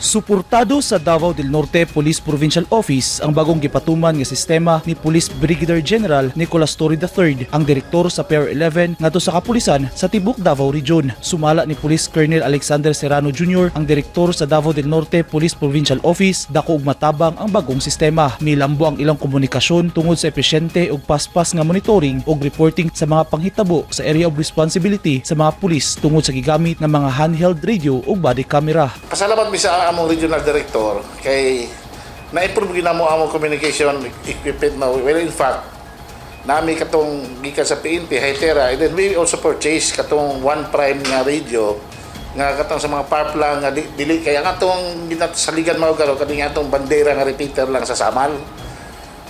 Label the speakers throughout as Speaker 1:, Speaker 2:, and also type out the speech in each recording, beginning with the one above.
Speaker 1: Suportado sa Davao del Norte Police Provincial Office ang bagong gipatuman nga sistema ni Police Brigadier General Nicolas Torre III, ang direktor sa PR11 ngadto sa kapulisan sa tibok Davao Region. Sumala ni Police Colonel Alexander Serrano Jr., ang direktor sa Davao del Norte Police Provincial Office, dako og matabang ang bagong sistema. Milambo ang ilang komunikasyon tungod sa epesyente ug paspas nga monitoring ug reporting sa mga panghitabo sa area of responsibility sa mga pulis tungod sa gigamit ng mga handheld radio ug body camera.
Speaker 2: Pasalamat mi sa among regional director kay na-improve gyud namo among communication equipment na. Well, in fact, nami katong gikan sa PNP Hytera, and then we also purchase katong One Prime nga radio nga katong sa mga power lang nga dili kaya katong ginasaligan mao garo kani atong bandera nga repeater lang sa Samal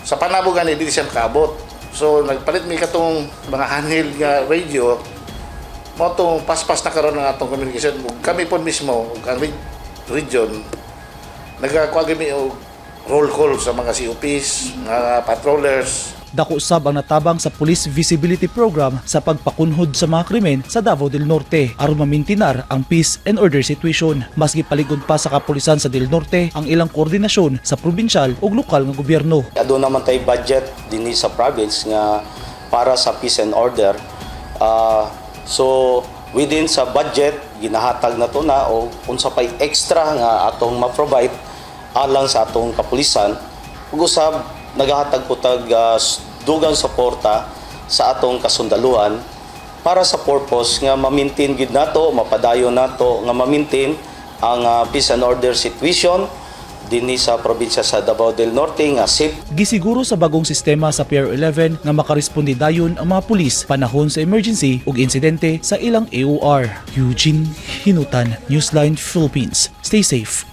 Speaker 2: sa Panabo gani, dili siya makaabot. So nagpalit mi katong mga handheld nga radio. Mao tong paspas na karon ang atong communication. Ug kami po mismo ug ang region, nagakuha kami og roll call sa mga COPs, mga patrollers.
Speaker 1: Dako sab ang natabang sa Police Visibility Program sa pagpakunhod sa mga krimen sa Davao del Norte aron mamintinar ang peace and order situation. Mas gipalig-on pa sa kapulisan sa del Norte ang ilang koordinasyon sa probinsyal ug lokal nga gobyerno.
Speaker 3: Aduna naman tay budget dinhi sa province nga para sa peace and order. So within sa budget ginahatag na to na o unsa pay extra nga atong ma-provide alang sa atong kapulisan. Ug usab nagahatag po tag dugang suporta sa atong kasundaluhan para sa purpose nga ma-maintain gid nato, mapadayon nato nga ma-maintain ang peace and order situation dinhi sa probinsya sa Davao del Norte nga safe.
Speaker 1: Gisiguro sa bagong sistema sa PR11 nga makaresponde dayon ang mga pulis panahon sa emergency ug insidente sa ilang AOR. Eugene Hinutan, Newsline Philippines. Stay safe.